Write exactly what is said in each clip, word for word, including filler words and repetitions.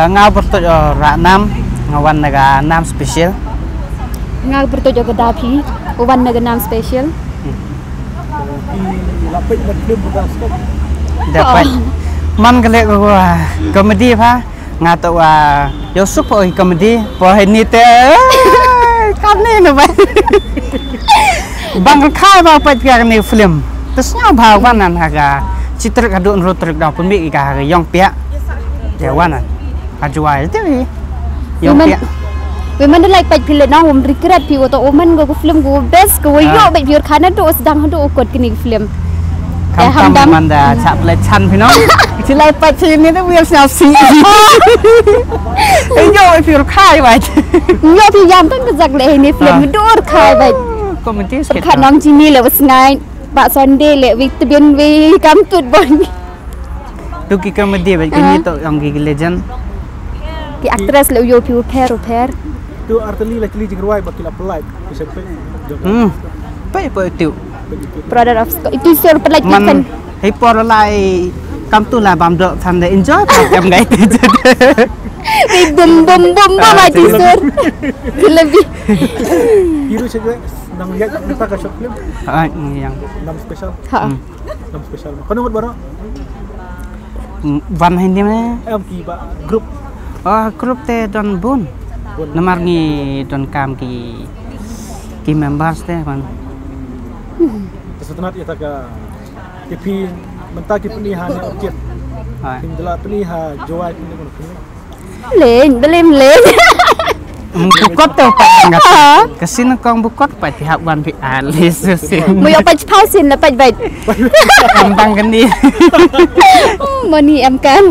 Nga pyrtuid o Ranam, nga wan na ka Nam Special. Nga pyrtuid o ka Dapi, wan na ka Nam Special. Ki la peit ban film ba skop. Da peit. Man ka leh ko comedy pha. Nga to wa yo sup o comedy. Po he ni te. Kam ni na ba. Bang ka khai ba peit ka ni film. Te sngewbha wan nan ha ka. Chitrik ka dun rutrik da pun mi ka ha ka yong pia. Ya wan nan. Ajuai te wi. Yo pia. Wi man da lai pait phi le nong um regret phi wato, um man go film go best go yo bait phi khana do sdang do kot kini film. Kam kam man da chap le chan phi no. Chi lai pait chi ni da wi sna si. Yo phi khai wai. Yo phi yam tan ka jak le ni film do khai wai. Comedy skit. Khan nong chi ni le was ngai. Ba Sunday le wi tbin wi kam tut bon. Tu ki comedy ba kini to yang ki legend. Ki actress le yo piu pher u pher. Tu arteli la kili jingrwai ba kila pelai. Bisa pe. Hmm. Pe pe tu. Brother of Scott. Itu sur pelai man. Hei por lai kam tu la bam dok than de enjoy pa kam gai tu. Bum bum bum bum aja sur. Lebih. Hiru sejak nang lihat kita ke short film. Ah, yang. Nam special. Ha. Nam special. Kau nunggu baru. Wan hindi me. Em ki ba group. Oh, group te don bun. Namar ngi don kam ki ki members te wan. Setenat ita ka ki pi menta ki pni ha ne okit. Hai. Kim dela pni ha Jowai pni kono pni. Leng, belim leng. Bukot to pat nga. Ka sin kong bukot pat pihak wan pi alis sin. Mu yo pat pau sin la pat bat. Tang kan ni. Moni em kan.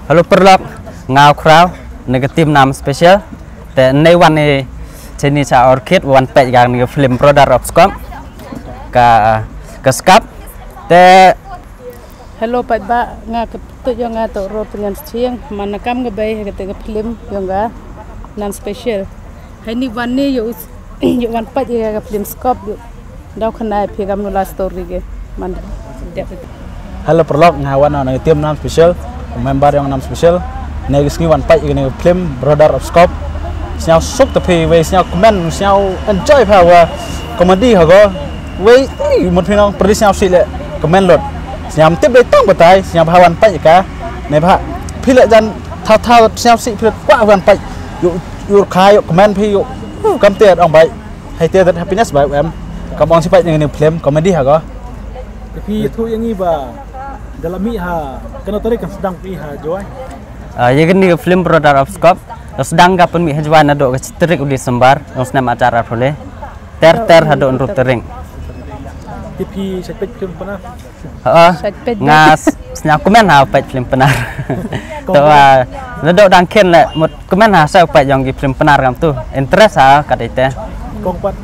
Hello perlok, ngau kraw, negative nam special. Te nei wan ni cheni cha orchid wan pet gang ni film Brother of Scott. Ka ka skap. Te Hello pat ba nga ka tu yo nga to ro pengan siang mana kam nga bai ha kata ka film yo nga nan special. Hai ni wan ni yo yo wan pat ya ka film skop yo. Dau kena phi kam nula story ke man dep. Hello perlok nga wan na tim nan special member yang nan special. Ne sngi wan pat ya ka film Brother of Scop. Snyau suk tapi wei snyau comment snyau enjoy pha wa comedy ha go. Wei mut phi nong perdi snyau si le comment lot. Snyam tip dei tang batai snyam hawan pai ka ne ba phi le jan tha tha snyam si phi le kwa hawan pai yu yu kha yu kmen phi yu kam te ong bai hai te happiness bai em kam ong si pai ni film comedy ha go. Phi thu yang i ba dalam mi ha kena tarik kan sedang phi ha Jowai. Ah, ya kini film Brother of Scop sedang ka pun mi ha Jowai na do ka tarik u Disember ong snem acara phule ter ter ha do nru tering. Phi sek pek film pernah. Heeh. Nga snya komen ha pek film penar. To la do dang ken le mut komen ha sa pek jong ki film penar kam tu. Interest ha kat ite. Kong pat.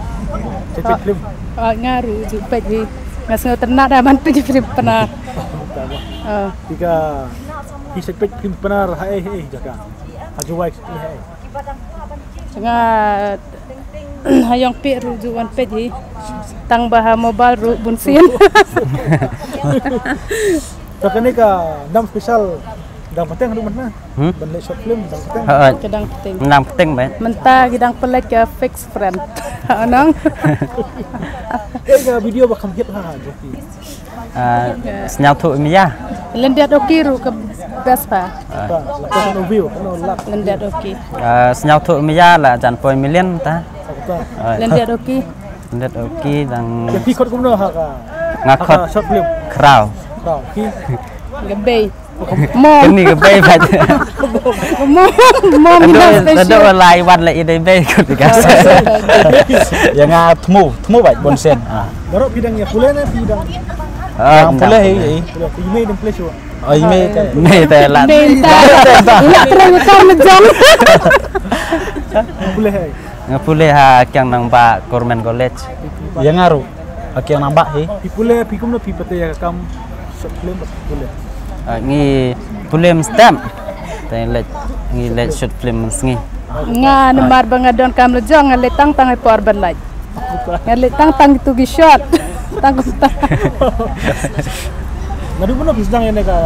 Sek pek film. Nga ru ju pek hi. Nga sngew ternat da man pek film penar. Tiga hi sek pek film penar ha eh eh jaka. Ha Jowai ha eh. Nga ha yong pek ru ju wan pek hi. Tang ba ha mobile ru bun sien. Ta kane ka nam special dang pateng ru man na. Hmm? Ban le short film dang pateng. Ha. Ka dang pateng. Dang pateng ba. Menta ki dang pelek ka fix friend. Ha nang. Eh ka video ba kam hit ha joki. Snyau thu mia. Lendiat oki ru ka best pa. Lendiat oki. Snyau thu mia la jan poi million ta. Lendiat oki. Lendiat oki dang. Phi khot kumno ha ka. Nga khot short film. Kraw. Kraw. Phi. Lebay. Mom. Kini ka bai ba. Mom. Mom. Ado lai wan la idai bai ko tiga. Ya nga thmu thmu bai bonsen. Baru pidang ya pule na pidang. Ah, pule hi. Pule hi me dan pule shu. Oh, hi me te. Me te la. Me te. Ina terang kar mejong. Pule hi. Nga pule ha kiang nang ba Government College. Ya nga ru. Ha kiang nang ba hi. Phi pule phi kumno phi pate ya kam short film pule. Ngi pule mstem. Te let ngi let short film sngi. Nga namar ba nga don kam le jong nga le tang tang por ban laj. Nga le tang tang tu gi short. Tang tang. Ngadu mano phi sedang ya ne ka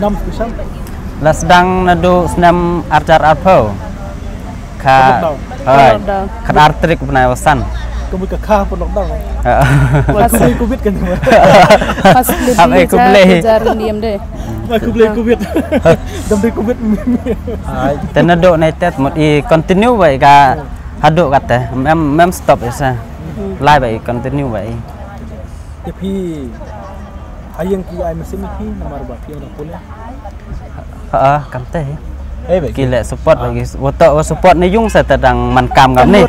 nam special. La sdang naduh snem arhajar arphew. Ka, lockdown. Hooid. Lockdown. Ka artrik bnai Wasan. Ka mut ka kha pun lockdown. Hooid. Ka covid, covid kan. Hap ai khublei. Jar niam de. Ai khublei covid. Dam de covid. Te naduh nai tet mut i continue bai ka haduh kate. Mem, mem stop isa. Lai bai continue bai. Te phi ha ïing ki ai message ïa phi namar ba phi ong da pule. Ha, kam te hi. Ki leh support lagi. Wa to wa support ne ïung sa ta dang man kam kam ni.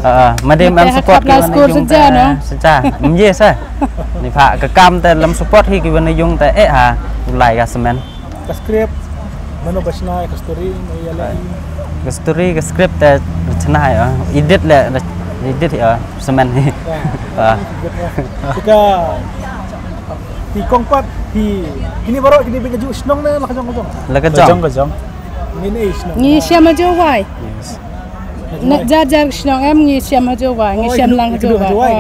Ha, ma dei em support ki wa ne ïung sa ja. Em ye sa. Ni pha ka kam te lam support hi ki wa ne ïung te eh ha. U lai ka semen. Ka script, mano ba shna ïa ka story, mano ïa leh. Ka story, ka script te shna ïa, edit le, edit ïa, semen hi. Ka, ti kong pat, ti, kini baroh, kini bad ka juh shnong ne, la ka jong, ka jong. La ka jong. Ka jong, ka jong. Ngi ne shnong. Ngi shem ha Jowai. Yes. Na jar jar shnong em ngi shem ha Jowai, ngi shem lang ha Jowai.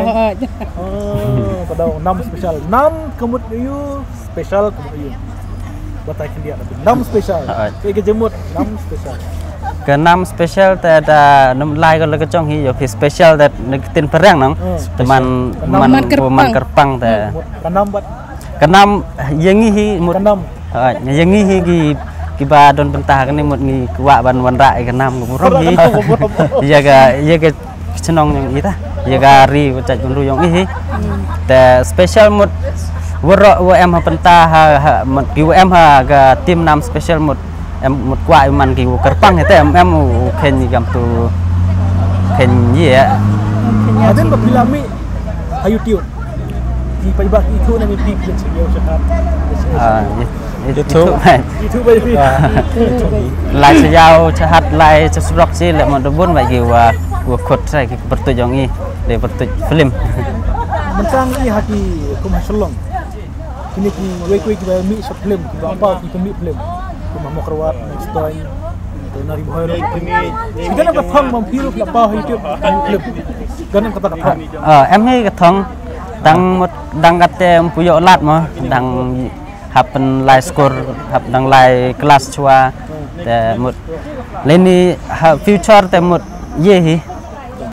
Oh, ka dau nam special. Nam ka mut ïa u special ka mut ïa u. Batai khyndiat nam special. Ka jemut nam special. Ka nam special te da nam lai ko la ka jong hi ïa phi special te na ktien phareng nang. Te man man kyrpang te. Ka nam bad ka nam ïa ngi hi mut. Ka nam. Ha, ïa ngi hi ki, kiba don bynta kane mut ngi kwah ban wanrah ïa ka nam ka burom hi. Ïa ka, ïa ka chnong jong i ta. Ïa ka ri ba jait bynriew jong i hi. Te special mut waroh wa em ha bynta ha, ha mut ki wa em ha ka team nam special mut em mut kwah man ki wa kyrpang hi te em em u khein kam tu khein ïa. Aden ba phi la mih ha YouTube. Ki paidbah ki ithuh na mi phi ki chen yo shahat. Ah, YouTube. YouTube. Lai sa ïaw shahat lai sa surok si le mo dubun ba ki wa wa khot sa ki pertuj jong i de pertuj film. Mentang i ha ki kum ha Shillong. Kini ki wei wei ki ba mih sa film ki ba pa ki mih film. Kum ha Mawkyrwat, Mawkstoi. Te na ri bhoi ro. Kita na ka thong bang phi ru la pa ha YouTube film. Kan kata ka thong. Ah, em hi ka thong dang mut dang kate em pu ïoh lad mo dang hap pynlai skur hap dang lai klas chwa te mut leni ha future te mut ye hi